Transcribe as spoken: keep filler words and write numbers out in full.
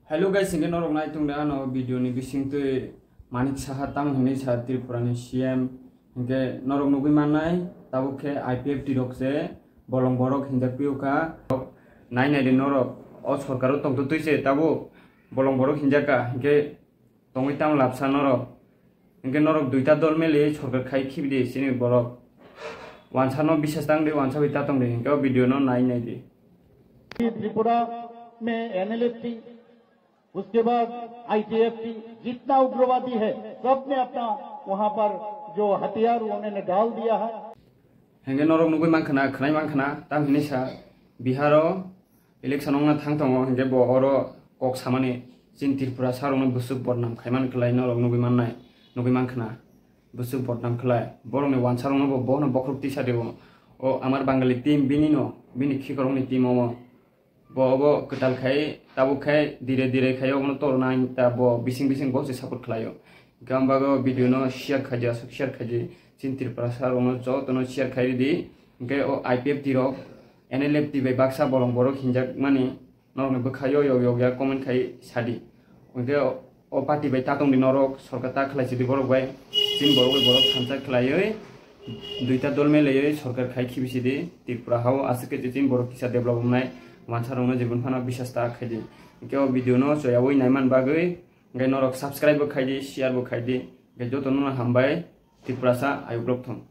Hello guys, hingke norok nai tongde ano video ni bisingtwi Manik Saha tamo hinwi sa Tripura ni C M. Hingke norok nugwi mannai tabuk khe I P F T rok se bolong borok hinjak pio kha. Nai nai de norok, o sorkar o tongtwtwi se tabuk bolong borok hinjak kha. Hingke tongwi tamo labsa norok. Hingke norok duita dol meli sorkar khai khibidi sini borok. Wansa no bisas tang di, wansa bai ta tong di, hingke o video no nai nai di. Tripura में एनएलएफटी, उसके बाद आईटीएफटी, जितना उग्रवादी है, सब ने अपना वहां पर जो हथियार उन्होंने डाल दिया है। Hingke norok nugwi mankhana, khwnai mankhana, tam hinwi sa Bihar o election wngna thang tongo, hingke bo oro kok samani chin Tripura sarokno bwswk bodnam khaiman kwlai norok nugwi mannai, nugwi mankhana, bwswk bodnam kwlai. Borokni wansarokno bo bono bokhorok tisa dibo. O amar Bangali team bini no, bini khikorokni team omo. Bo obo kwtal khai, tabuk khai dire dire khai obono torna ta bo bising bising bo se support khlaio. Gam bago video no share khaidi, aswk share khaidi, chin Tripura sarokno jotono share khai di. Hingke o I P F T rok, N L F T bai baksa bolong borok hinjak mani norokni bwkha yo yok yok ya comment khai sadi. Hingke o party bai ta tongdi norok, sorkar ta khlai sidi borok bai. Chin borok bai borok thansa khlaiwi duita dol melaiwi sorkar khai khibi sidi. Tripura hao aswk khe chin borok kisa develop wngnai, wansarokno jebon phano bisas ta khaidi. Hingke o video no choyawi naiman bagwi hingke norok subscribe bo khaidi, share bo khaidi. Hingke jotono hambai, Tripurasa ayuk rok thung.